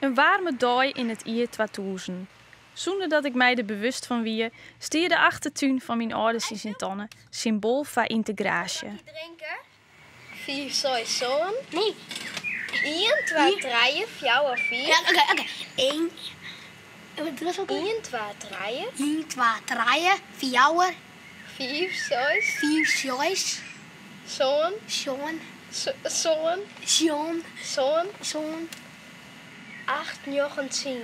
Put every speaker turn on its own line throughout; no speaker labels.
In waarme dei yn it jier 2000. Sûnder dat ik my der bewust fan wie, stie de achtertún fan myn âlders yn Sint-Anne symboal foar yntegraasje.
5, 6, 7. Nee. 1, 2, 3, 4, 5.
Ja, oké, oké. 1. Wat was ook
1, 2, 3.
1, 2, 3, 4.
5, 6.
5, 6.
7.
7.
7.
7.
7.
7.
8, 9, 10.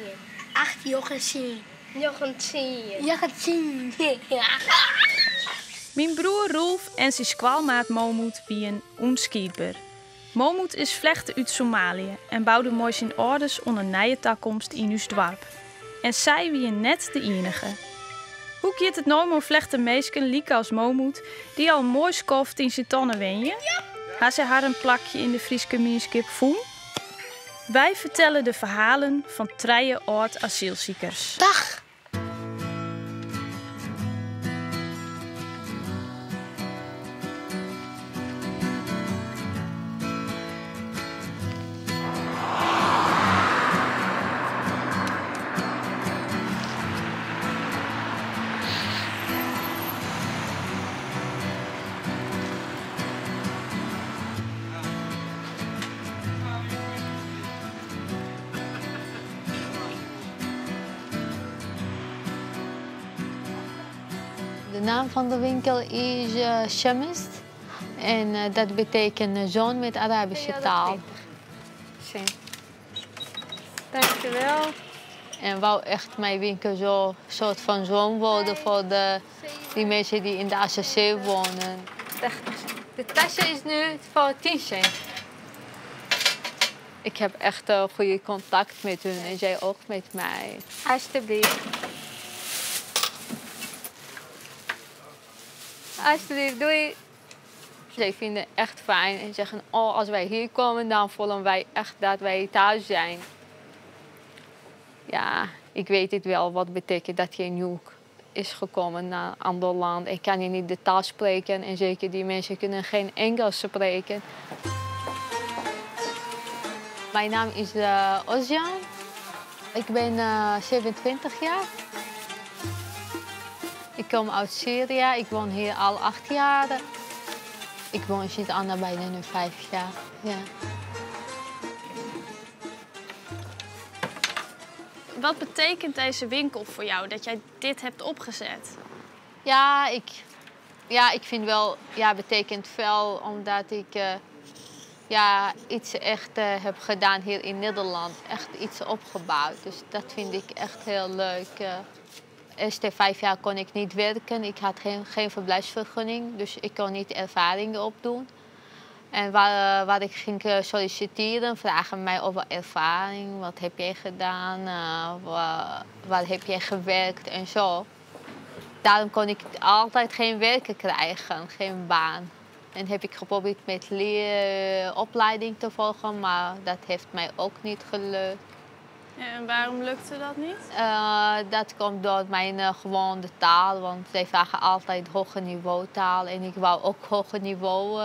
8, 9, 10.
9, 10.
9, 10. Ja.
Myn broer Roelf en syn skoalmaat Momoed wienen ûnskiedber. Momoed is flechte út Somalië en boude mei syn âlders oan in nije takomst yn ús doarp. En sy wienen net de iennige. Hoe giet it no mei flechte minsken lykas Momoed, dy't al in moai skoft yn Sint-Anne wenje? Ha sy harren plakje yn de Fryske mienskip fûn? Wy fertelle de ferhalen fan trije âld-asylsikers.
Dag.
De naam van de winkel is Shamist. En dat betekent zon met Arabische taal.
Dankjewel.
En wou echt mijn winkel zo soort van zon worden voor die mensen die in de ACC wonen. De tasje is nu voor 10 cent. Ik heb echt een goede contact met hun en zij ook met mij. Alsjeblieft. Alsjeblieft, doei. Zij vinden het echt fijn en zeggen, oh, als wij hier komen, dan voelen wij echt dat wij thuis zijn. Ja, ik weet het wel wat betekent dat je nieuw is gekomen naar een ander land en kan je niet de taal spreken en zeker die mensen kunnen geen Engels spreken. Mijn naam is Ozjan. Ik ben 27 jaar. Ik kom uit Syrië. Ik woon hier al 8 jaar. Ik woon in Sint-Anne bijna nu 5 jaar. Ja.
Wat betekent deze winkel voor jou, dat jij dit hebt opgezet?
Ja, ik vind wel, ja, betekent veel omdat ik iets echt heb gedaan hier in Nederland. Echt iets opgebouwd. Dus dat vind ik echt heel leuk. De eerste 5 jaar kon ik niet werken. Ik had geen verblijfsvergunning, dus ik kon niet ervaringen opdoen. En waar ik ging solliciteren, vragen mij over ervaring. Wat heb jij gedaan? Waar heb jij gewerkt en zo. Daarom kon ik altijd geen werken krijgen, geen baan. En heb ik geprobeerd met leeropleiding te volgen, maar dat heeft mij ook niet gelukt.
En waarom lukte dat niet?
Dat komt door mijn gewone taal, want zij vragen altijd hoger niveau taal. En ik wou ook hoger niveau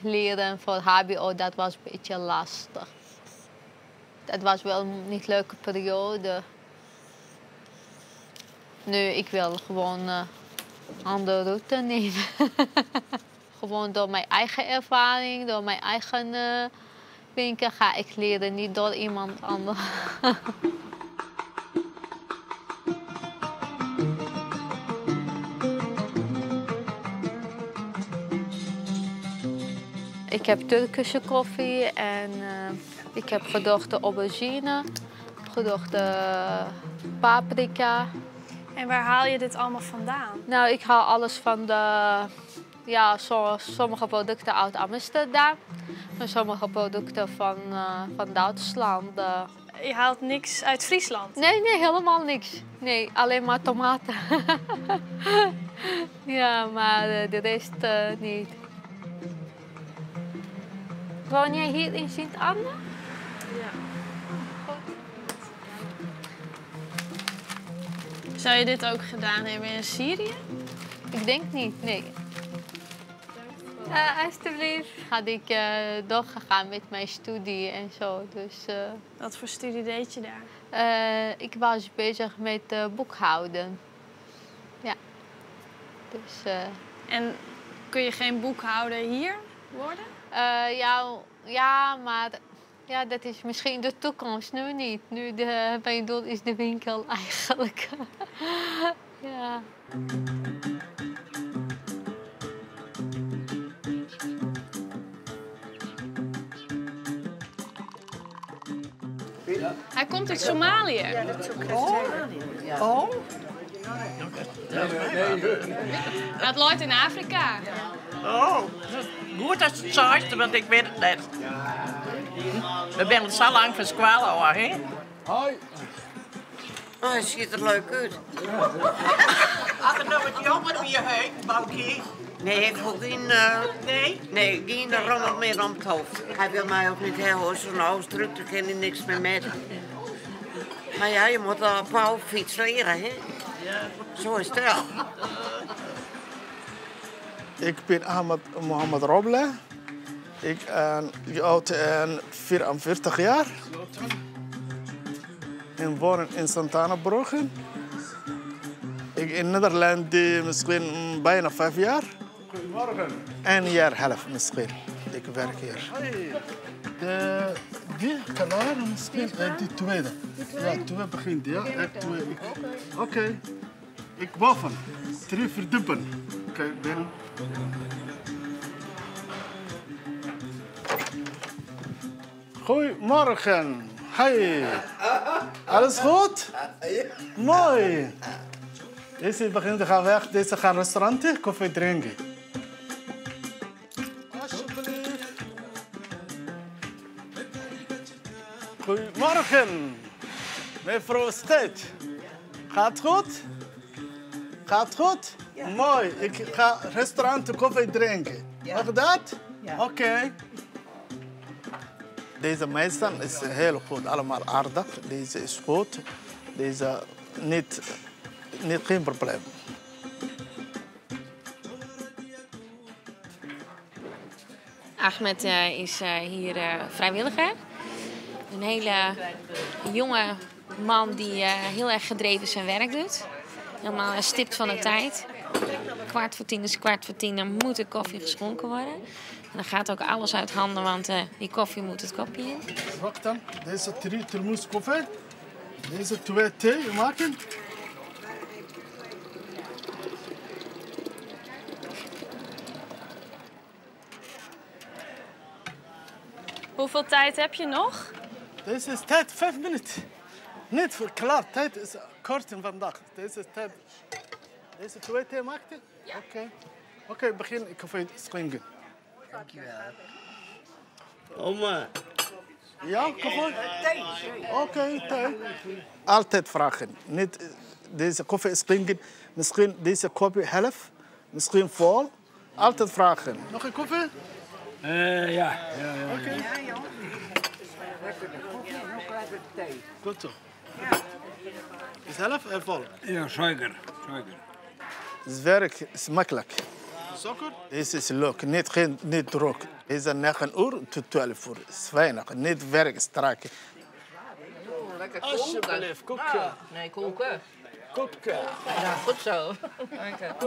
leren voor HBO, dat was een beetje lastig. Dat was wel een niet leuke periode. Nu, ik wil gewoon een andere route nemen. Gewoon door mijn eigen ervaring, door mijn eigen winkel ga ik leren, niet door iemand anders. Ik heb Turkse koffie en ik heb gedoogde aubergine, gedoogde paprika.
En waar haal je dit allemaal vandaan?
Nou, ik haal alles van sommige producten uit Amsterdam en sommige producten van Duitsland.
Je haalt niks uit Friesland?
Nee, nee, helemaal niks. Nee, alleen maar tomaten. Ja, maar de rest niet. Woon jij hier in Sint-Anne?
Ja.
Goed.
Zou je dit ook gedaan hebben in Syrië?
Ik denk niet, nee. Alsjeblieft. Had ik doorgegaan met mijn studie en zo. Dus,
Wat voor studie deed je daar?
Ik was bezig met boekhouden. Ja. Dus,
En kun je geen boekhouder hier worden?
Ja, ja, maar ja, dat is misschien de toekomst, nu niet. Nu mijn doel is de winkel eigenlijk. Ja.
Hij komt uit Somalië.
Ja, dat is ook Oh.
Oh.
Het looit in Afrika.
Oh, goed dat ze het zei, want ik weet het net. We zijn zo lang van school al, hè?
Hoi.
Oh, hij ziet er leuk uit.
Als er nou wat jammer bij je heen, Boukje.
Nee, ik wil geen...
Nee?
Nee, geen rommel meer om het hoofd. Hij wil mij ook niet hebben, hoor. Zo'n hoofddruk, daar kan hij niks meer met. Maar ja, je moet al op oude fiets leren, hè?
Ja.
Zo is het wel.
Ik ben Ahmed Mohammed Roble. Ik ben oud en 44 jaar. Ik woon in Santana-Bruggen. Ik in Nederland misschien bijna 5 jaar.
Goedemorgen.
Een jaar half misschien. Ik werk hier. De, die klaar misschien, die tweede. Ja, twee begint, ja. Ik twee. Oké. Okay. Ik boven. 3 verdiepen. Oké, okay, binnen. Goedemorgen. Hi. Alles goed? Mooi. Deze begint te gaan weg. Deze gaan restaurant koffie drinken. Alsjeblieft. Goedemorgen. Mevrouw Stedt. Gaat goed? Gaat goed?
Ja.
Mooi. Ik ga restaurant koffie drinken.
Ja.
Mag dat?
Ja.
Oké. Okay. Deze meester is heel goed, allemaal aardig. Deze is goed. Deze niet, geen probleem.
Ahmed is hier vrijwilliger. Een hele jonge man die heel erg gedreven zijn werk doet. Helemaal stipt van de tijd. 9:45 is 9:45, dan moet de koffie geschonken worden. En dan gaat ook alles uit handen, want die koffie moet het kopje in.
Wacht dan, deze 3 thermos koffie. Deze 2 thee maken.
Hoeveel tijd heb je nog?
Deze is tijd, 5 minuten. Niet voor klaar, tijd is kort vandaag. Deze is tijd. Deze 2 thee maakt?
Ja.
Oké. Oké, begin koffie schenken.
Dankjewel.
Oma.
Ja, koffie? Oké, thee. Altijd vragen. Niet deze koffie schenken. Misschien deze koffie half, misschien vol. Altijd vragen. Nog een koffie?
Ja.
Oké.
Ja, joh. Lekker de koffie en ook lekker de thee.
Goed zo. Is half en vol?
Ja, suiker. Suiker.
Het werk is makkelijk. Suiker? Deze is leuk, niet, geen, niet druk. Deze 9 uur tot 12 uur. Is weinig, niet werk strak.
Lekker
Alsjeblieft, koeken.
Nee, koeken.
Koeken.
Ja, goed zo.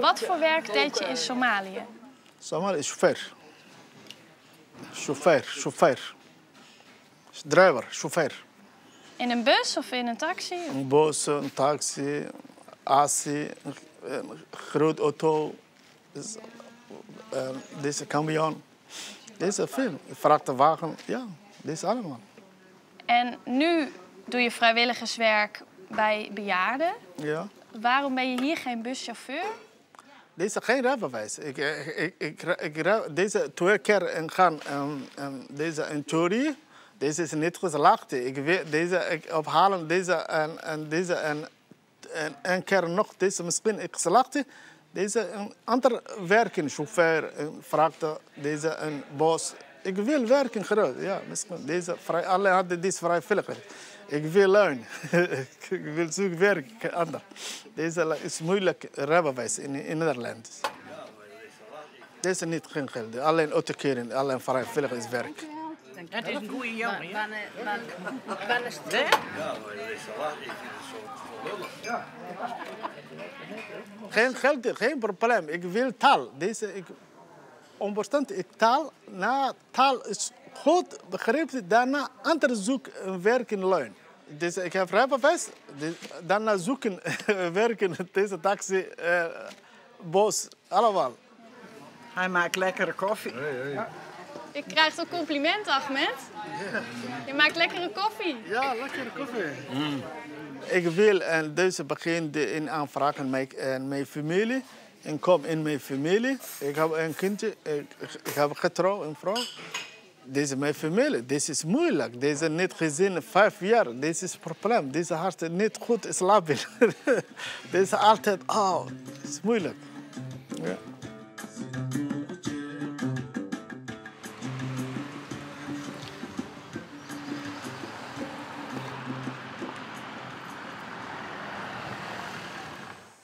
Wat voor werk deed je in Somalië?
Somalië is chauffeur. Chauffeur, chauffeur. Driver, chauffeur.
In een bus of in een taxi?
Een bus, een taxi, AC, een grote auto, deze camion. Deze veel. Vrachtwagen, ja, deze allemaal.
En nu doe je vrijwilligerswerk bij bejaarden.
Ja.
Waarom ben je hier geen buschauffeur?
Deze geen rijbewijs. Deze 2 keer en gaan deze in theorie. Deze is niet geslaagd. Ik weet deze ik ophalen deze en deze en een keer nog deze misschien ik geslaagd. Deze een ander werken chauffeur vraagt deze een bos. Ik wil werken groot. Ja, misschien deze vrij alle hadden deze vrijwilliger. Ik wil leun. Ik wil zoeken werk ander. Deze is moeilijk rijbewijs in Nederland. Deze niet geen geld. Alleen uitkering, alleen vrijwilligerswerk.
Het is een goede jongen, ja.
Wanneer is het?
Ja,
maar dat is laat. Ik vind het zo lullig. Ja.
Geen geld, geen probleem. Ik wil taal. Deze, ik onderstand ik taal. Na taal is goed begrepen. Daarna ander zoek een werk in loon. Dus ik heb rijbewijs. Daarna zoeken werk in deze taxi, bus, allemaal.
Hij maakt lekkere koffie.
Ja.
Je krijgt een compliment, Ahmed. Je maakt lekkere koffie.
Ja, lekkere koffie. Ik wil en deze begin in aanvragen met mijn familie. En kom in mijn familie. Ik heb een kindje, ik heb getrouwd, een vrouw. Deze is mijn familie, deze is moeilijk. Deze niet gezien 5 jaar, deze is het probleem. Deze hart niet goed slapen. Deze altijd, oh, het is moeilijk. Ja.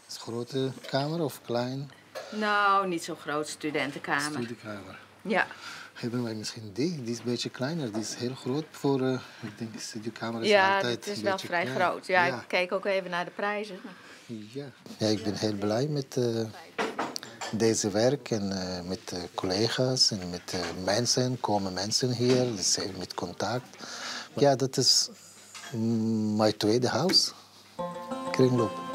Is het grote kamer of klein?
Nou, niet zo groot, studentenkamer.
Studentenkamer.
Ja.
Hebben wij misschien die? Die is een beetje kleiner. Die is heel groot voor, ik denk, de studiokamer is
ja,
altijd
het is
een
wel
beetje
vrij
klein.
groot. Ja,
Ja.
ik keek ook even naar de prijzen.
Ja. Ja, ik ben heel blij met deze werk en met collega's en met mensen. Komen mensen hier, dus met contact. Ja, dat is mijn tweede huis. Kringloop.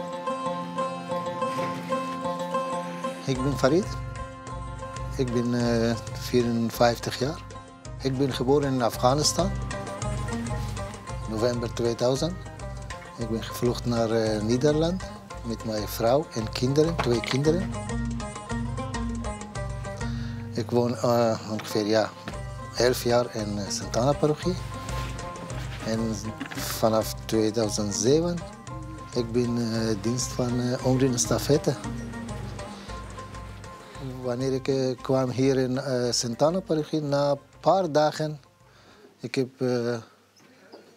Ik ben Farid. Ik ben 54 jaar. Ik ben geboren in Afghanistan, november 2000. Ik ben gevlucht naar Nederland met mijn vrouw en kinderen, 2 kinderen. Ik woon ongeveer 11 jaar in Sint-Anna-parochie. En vanaf 2007 ik ben dienst van Omrin Estafette. Wanneer ik kwam hier in Sint-Anna-parochie, na een paar dagen, ik heb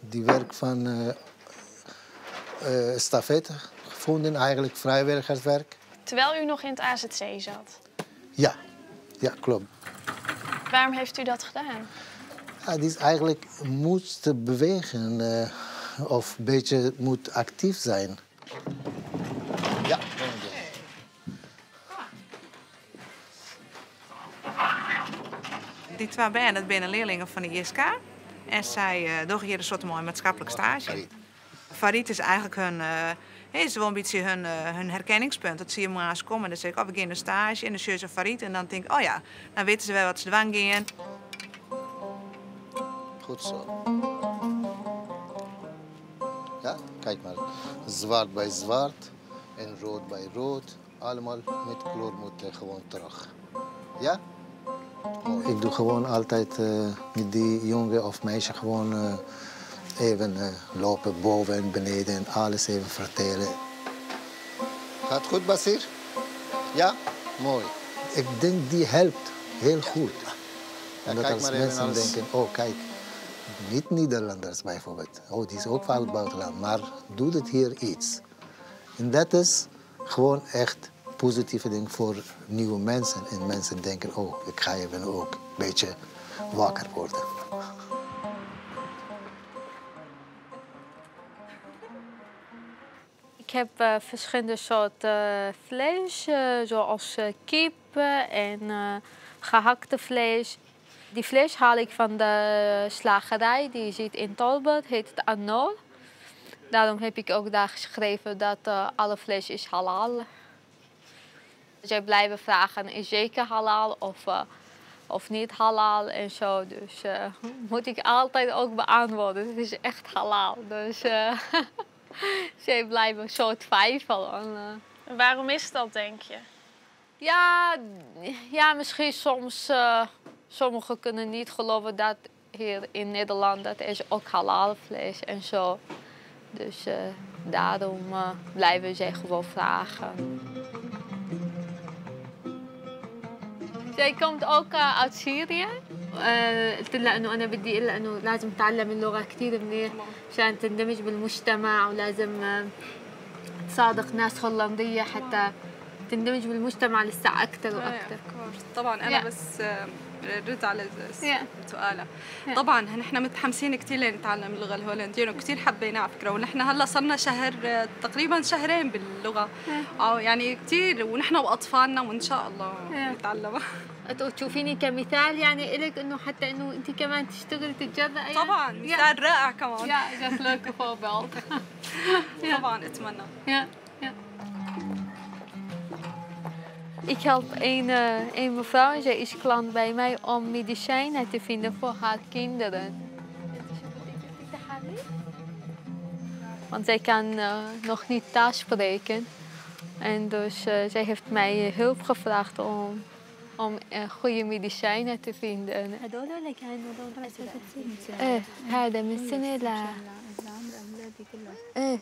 die werk van estafette gevonden, eigenlijk vrijwilligerswerk.
Terwijl u nog in het AZC zat?
Ja, ja, klopt.
Waarom heeft u dat gedaan?
Ja, het is eigenlijk moet bewegen of een beetje moet actief zijn. Ja.
Die twee bijen, dat zijn leerlingen van de ISK. En zij doen hier een soort mooie maatschappelijk stage. Farid is eigenlijk hun, is wel een beetje hun herkenningspunt. Dat zie je maar eens komen en dan zeg ik, oh, we gaan een stage en dan zie je ze Farid. En dan denk ik, oh ja, dan weten ze wel wat ze dwang gaan.
Goed zo. Ja, kijk maar. Zwart bij zwart en rood bij rood. Allemaal met kleur moeten gewoon terug. Ja? Ik doe gewoon altijd met die jongen of meisje gewoon even lopen boven en beneden en alles even vertellen. Gaat goed, Basir? Ja? Mooi. Ik denk die helpt heel goed. Ja, omdat als mensen alles denken, oh kijk, niet Nederlanders bijvoorbeeld. Oh, die is ook van het buitenland, maar doet het hier iets. En dat is gewoon echt positieve ding voor nieuwe mensen. En mensen denken, oh, ik ga even ook een beetje wakker worden.
Ik heb verschillende soorten vlees, zoals kip en gehakte vlees. Die vlees haal ik van de slagerij, die zit in Tolbert, heet het Anor. Daarom heb ik ook daar geschreven dat alle vlees is halal. Zij blijven vragen, is zeker halal of niet halal en zo. Dus moet ik altijd ook beantwoorden. Het is echt halal. Dus zij blijven zo twijfelen.
Waarom is dat, denk je?
Ja, ja, misschien soms... sommigen kunnen niet geloven dat hier in Nederland dat is ook halal vlees en zo. Dus daarom blijven zij gewoon vragen. Zij komt ook uit Syrië. قلت لها انه انا بدي اقول انه لازم تتعلم اللغه كثير منيح مشان تندمج بالمجتمع ولازم تصادق ناس هولنديه حتى تندمج بالمجتمع لسه اكثر واكثر.
طبعا انا بس رد على سؤالها. طبعا نحن متحمسين كثير لنتعلم اللغه الهولنديه وكثير حبيناها على فكره، ونحن هلا صرنا شهر تقريبا شهرين باللغه، او يعني كثير، ونحن واطفالنا وان شاء الله نتعلمها.
تشوفيني كمثال يعني إلك انه حتى انه انت كمان تشتغلي تتجرأي يعني؟
طبعا مثال رائع كمان.
Ja, dat is leuke voorbeeld.
طبعا اتمنى.
Ja. Ik help een mevrouw en zij is klant bij mij om medicijnen te vinden voor haar kinderen. Want zij kan nog niet thuis spreken. En dus zij heeft mij hulp gevraagd om goede medicijnen te vinden. هذا من سنة ل إيه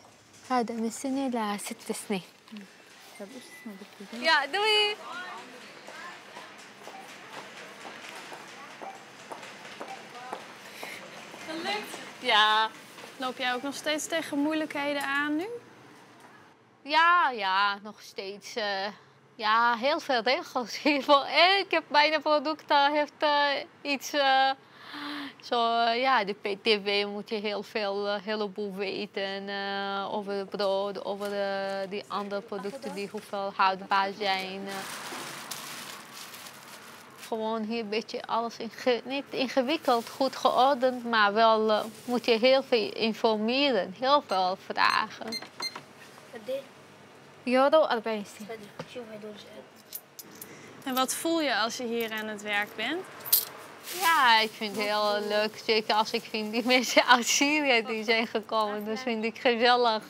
هذا من سنة لست سنين. Ja, doei!
Gelukt?
Ja.
Loop jij ook nog steeds tegen moeilijkheden aan nu?
Ja, nog steeds. Ja, heel veel regels. Voor elke bijna product heeft iets. Zo, ja, de BTW moet je heel veel, heleboel weten over het brood, over die andere producten die hoeveel houdbaar zijn. Gewoon hier een beetje alles niet ingewikkeld, goed geordend, maar wel moet je heel veel informeren, heel veel vragen. Euro 40.
En wat voel je als je hier aan het werk bent?
Ja, ik vind het heel leuk. Zeker als ik vind die mensen uit Syrië die zijn gekomen. Dus vind ik gezellig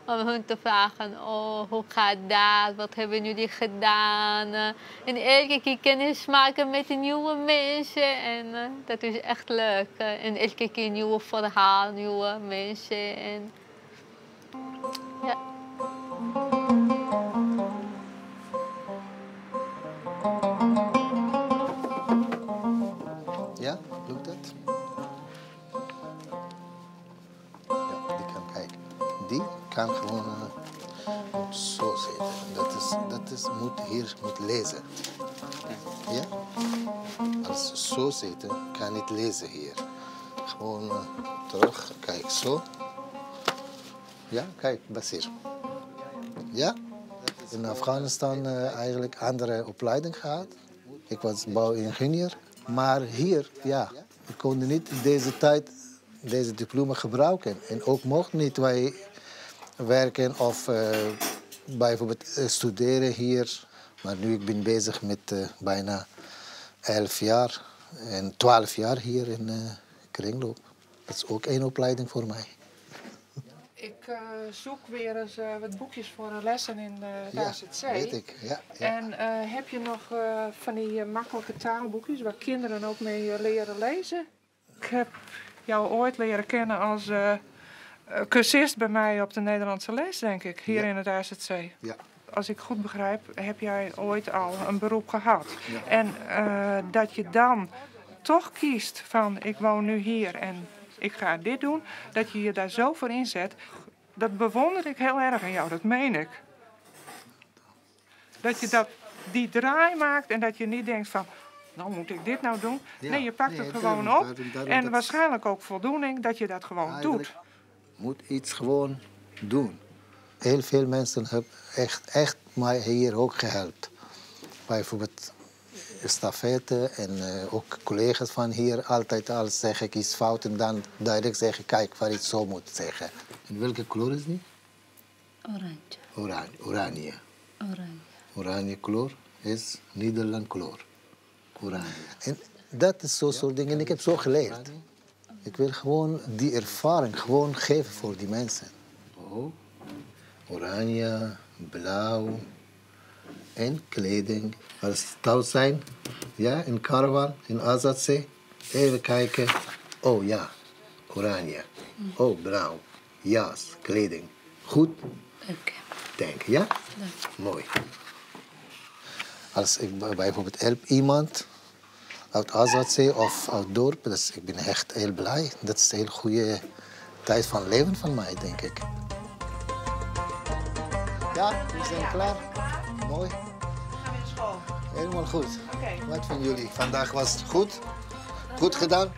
om hun te vragen. Oh, hoe gaat dat? Wat hebben jullie gedaan? En elke keer kennis maken met de nieuwe mensen. En dat is echt leuk. En elke keer nieuwe verhaal, nieuwe mensen. En, ja.
Ja, lukt dat? Ja, die kan kijken. Die kan gewoon zo zitten. Dat is, moet hier moet lezen. Ja? Als zo zitten, kan niet lezen hier. Gewoon terug, kijk zo. Ja, kijk, Basir. Ja? In Afghanistan eigenlijk andere opleiding gehad. Ik was bouwingenieur. Maar hier, ja, we konden niet deze tijd deze diploma gebruiken. En ook mochten niet wij werken of bijvoorbeeld studeren hier. Maar nu ik ben bezig met bijna 11 jaar en 12 jaar hier in Kringloop. Dat is ook één opleiding voor mij.
Ik zoek weer eens wat boekjes voor de lessen in de AZC.
Ja, weet ik. Ja, ja.
En heb je nog van die makkelijke taalboekjes waar kinderen ook mee leren lezen? Ik heb jou ooit leren kennen als cursist bij mij op de Nederlandse les, denk ik, hier in het AZC.
Ja.
Als ik goed begrijp, heb jij ooit al een beroep gehad.
Ja.
En dat je dan toch kiest van ik woon nu hier en ik ga dit doen, dat je je daar zo voor inzet, dat bewonder ik heel erg aan jou, dat meen ik. Dat je die draai maakt en dat je niet denkt van, nou moet ik dit nou doen?
Ja.
Nee, je pakt
Nee,
het gewoon
daarom,
op
daarom
en
dat
waarschijnlijk ook voldoening dat je dat gewoon
Eigenlijk
doet.
Moet iets gewoon doen. Heel veel mensen hebben echt mij hier ook geholpen. Bijvoorbeeld estafette en ook collega's van hier. Altijd als zeg ik iets fout en dan direct zeggen, kijk waar ik zo moet zeggen. En welke kleur is die?
Oranje.
Oranje. Oranje.
Oranje.
Oranje kleur is Nederland kleur. Oranje. En dat is zo'n soort dingen. En ik heb zo geleerd. Ik wil gewoon die ervaring gewoon geven voor die mensen. Oh. Oranje, blauw en kleding. Als ze thuis zijn, ja, in caravan, in AZC, even kijken. Oh ja, oranje. Oh, blauw. Jas, kleding. Goed?
Oké.
Denk, ja? Mooi. Als ik bijvoorbeeld help iemand uit AZC of uit het dorp, dus ik ben echt heel blij. Dat is een heel goede tijd van leven van mij, denk ik. Ja, we zijn klaar. Mooi.
Gaan we naar school.
Helemaal goed.
Oké.
Wat vinden jullie? Vandaag was het goed? Goed gedaan?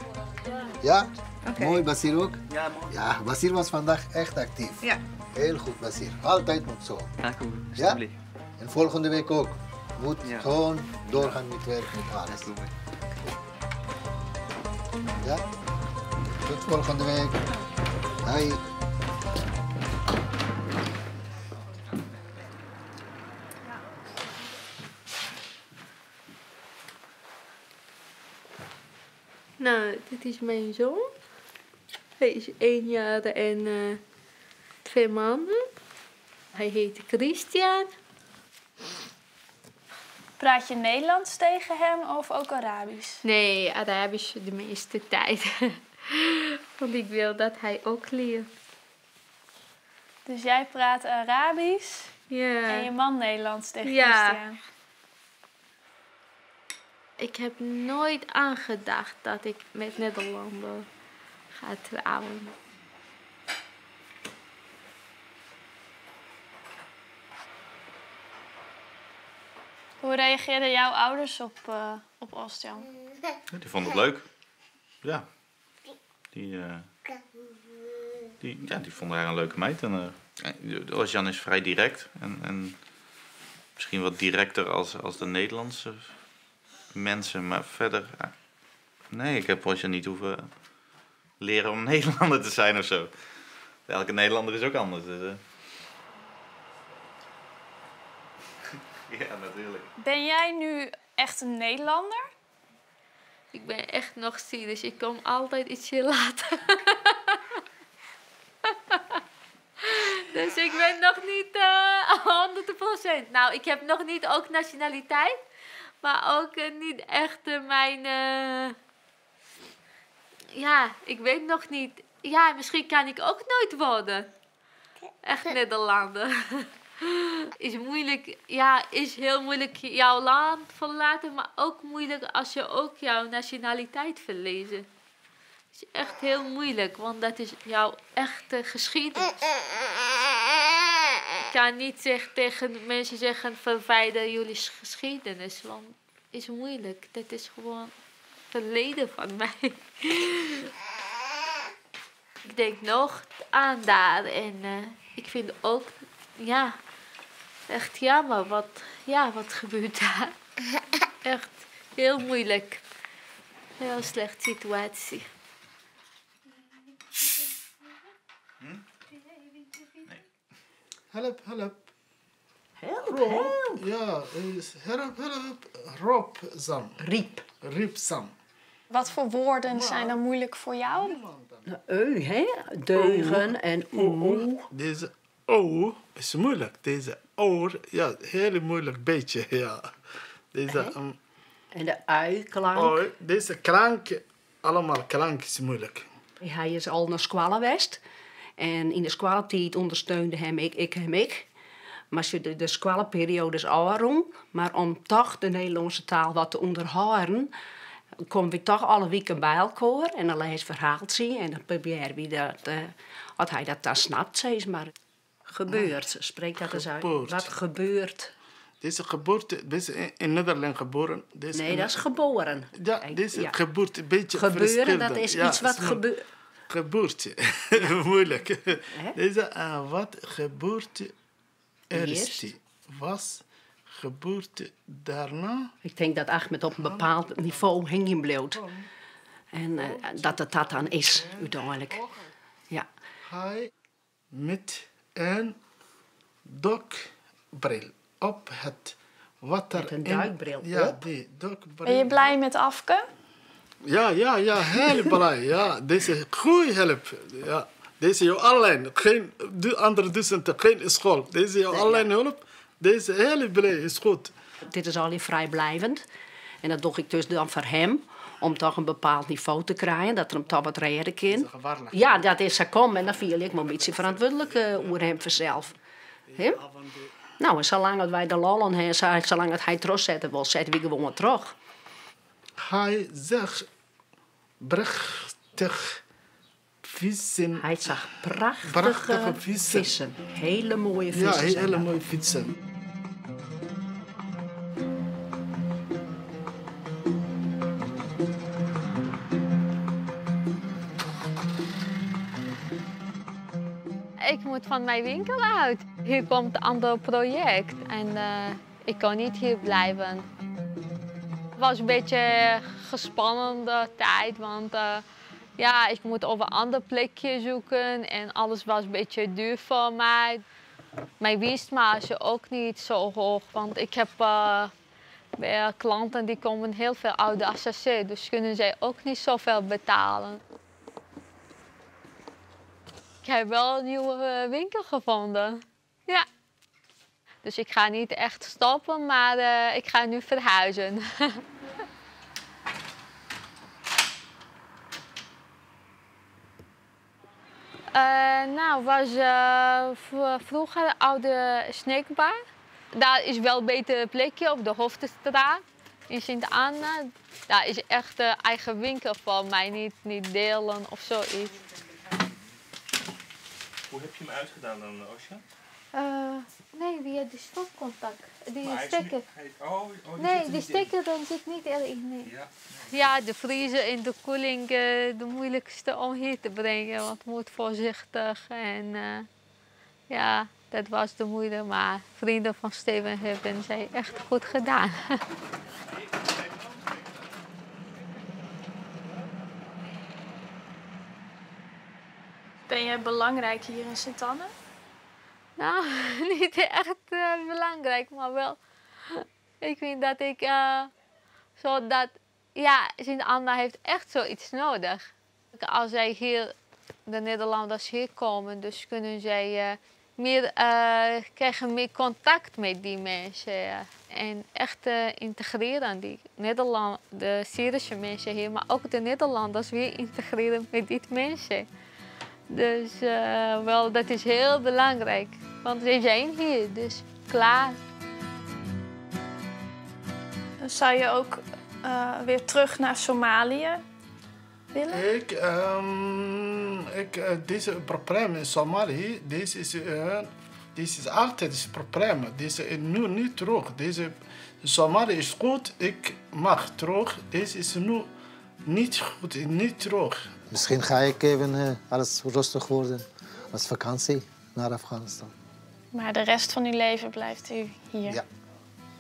Ja?
Oké.
Mooi, Basir ook?
Ja, mooi.
Ja, Basir was vandaag echt actief.
Ja.
Heel goed, Basir. Altijd moet zo.
Ja, goed.
Ja? En volgende week ook. Moet gewoon doorgaan met werk, met alles. Ja? Tot volgende week. Hoi.
Nou, dit is mijn zoon. Hij is 1 jaar en 2 maanden. Hij heet Christian.
Praat je Nederlands tegen hem of ook Arabisch?
Nee, Arabisch de meeste tijd. Want ik wil dat hij ook leert.
Dus jij praat Arabisch
Ja.
en je man Nederlands tegen
Ja.
Christian?
Ik heb nooit aangedacht dat ik met Nederlander ga trouwen.
Hoe reageerden jouw ouders op Ostjan?
Ja, die vonden het leuk. Ja. Die vonden haar een leuke meid. En Ostjan is vrij direct. En misschien wat directer als de Nederlandse mensen. Maar verder... nee, ik heb Ostjan niet hoeven leren om Nederlander te zijn. Elke Nederlander is ook anders. Dus. Ja, natuurlijk.
Ben jij nu echt een Nederlander?
Ik ben echt nog Syrisch. Ik kom altijd ietsje later. Dus ik ben nog niet 100%. Nou, ik heb nog niet ook nationaliteit. Maar ook niet echt mijn... Ja, ik weet nog niet. Ja, misschien kan ik ook nooit worden. Echt Nederlander. Is moeilijk, ja, is heel moeilijk jouw land verlaten, maar ook moeilijk als je ook jouw nationaliteit verliest. Het is echt heel moeilijk, want dat is jouw echte geschiedenis. Ik kan niet tegen mensen zeggen, verwijder jullie geschiedenis, want het is moeilijk. Dat is gewoon verleden van mij. Ik denk nog aan daar en ik vind ook, ja, echt jammer wat gebeurt daar. Echt heel moeilijk. Heel slechte situatie.
Help, help.
Help,
help. Ja, is help, help. Rob Sam.
Riep.
Riep Sam.
Wat voor woorden zijn dan moeilijk voor jou?
Nou, eu, hè? Deugen en oe.
Deze O is moeilijk. Deze oor, ja, heel moeilijk beetje, ja. Deze,
En de ui-klank.
Oh, deze klank, allemaal klank is moeilijk.
Hij is al naar Squalla West. En in de Squalla-tijd ondersteunde hem ik, ik hem ik. Maar de Squalla-periode is al rond. Maar om toch de Nederlandse taal wat te onderhouden, komen we toch alle weken bij elkaar. En dan lees verhaal zien en dan proberen we dat, wat hij dat dan snapt, zeg maar. Gebeurt, spreek dat eens uit.
Geboorte.
Wat gebeurt?
Deze geboorte, deze in Nederland geboren. Deze
Nee,
in
dat is geboren.
Ja, deze
ja.
geboorte, een beetje
Gebeuren,
verschillend.
dat is
Ja,
iets wat
is moeilijk. Geboorte, moeilijk. Deze, wat geboorte eerst
Eerst.
was, geboorte daarna.
Ik denk dat Ahmed op een bepaald niveau heen bleef. En dat het dat dan is, uiteindelijk. Ja.
Hij met een duikbril op het water.
Met een duikbril
Ja,
op?
die duikbril.
Ben je blij met Afke?
Ja, ja, ja, heel blij. Ja, deze goede hulp. Ja, deze jou alleen, geen andere docenten, geen school. Deze jou alleen hulp. Deze heel blij is goed.
Dit is al vrijblijvend. En dat doe ik dus dan voor hem, om toch een bepaald niveau te krijgen, dat er hem toch wat redden kan. Ja, dat is zo kom en dan viel ik me een beetje verantwoordelijk over hem vanzelf. He? Nou, en zolang dat wij de lol aan hebben, zolang dat hij terug zetten wil, zetten we gewoon terug.
Hij zag prachtig vissen.
Hij zag prachtige,
Prachtige vissen.
vissen. Hele mooie vissen.
Ja,
zijn
hele
dat.
mooie vissen.
ik moet van mijn winkel uit. Hier komt een ander project en ik kan niet hier blijven. Het was een beetje gespannende tijd, want ja, ik moet over een ander plekje zoeken en alles was een beetje duur voor mij. Mijn winstmarge ook niet zo hoog, want ik heb bij klanten die komen heel veel uit de ACC, dus kunnen zij ook niet zoveel betalen. Ik heb wel een nieuwe winkel gevonden. Ja. Dus ik ga niet echt stoppen, maar ik ga nu verhuizen. Nou, was vroeger de oude snackbar. Daar is wel een beter plekje op de Hoofdstraat in Sint-Anna. Daar is echt een eigen winkel voor mij, niet delen of zoiets.
Hoe heb je hem uitgedaan dan, Osja?
Nee, via de stopcontact. Die
Maar hij is
stekker.
nu- hij- oh, oh, die
Nee,
zit er
die
niet in.
stekker dan zit niet erin. Nee.
Ja.
Ja, de vriezer en de koeling, de moeilijkste om hier te brengen. Want het moet voorzichtig en ja, dat was de moeite. Maar vrienden van Steven hebben zij echt goed gedaan.
Ben jij belangrijk hier in Sint-Anne?
Nou, niet echt belangrijk, maar wel. Ik vind dat ik zo dat, ja, Sint-Anna heeft echt zoiets nodig. Als zij hier, de Nederlanders hier komen, dus kunnen zij krijgen meer contact met die mensen. En echt integreren die Nederland, de Syrische mensen hier, maar ook de Nederlanders weer integreren met die mensen. Dus wel, dat is heel belangrijk, want ze zijn hier, dus klaar.
Zou je ook weer terug naar Somalië willen?
Deze probleem in Somalië, deze is altijd het probleem. Deze is nu niet terug. Deze Somalië is goed, ik mag terug. Deze is nu niet goed, niet terug.
Misschien ga ik even alles rustig worden als vakantie naar Afghanistan.
Maar de rest van uw leven blijft u hier?
Ja.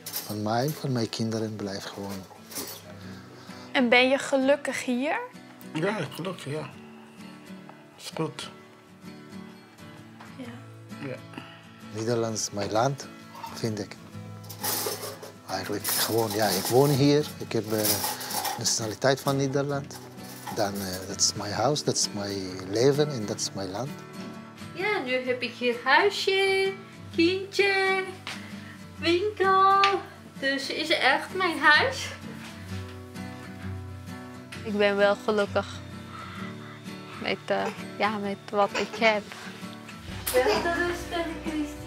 Van mij, van mijn kinderen blijft gewoon.
En ben je gelukkig hier?
Ja, gelukkig, ja. Is goed.
Ja.
Ja.
Nederland is mijn land, vind ik. Eigenlijk gewoon, ja, ik woon hier. Ik heb nationaliteit van Nederland. Dan, dat is mijn huis, dat is mijn leven en dat is mijn land.
Ja, nu heb ik hier huisje, kindje, winkel. Dus is echt mijn huis. Ik ben wel gelukkig met wat ik heb. Wel te rusten, Christy.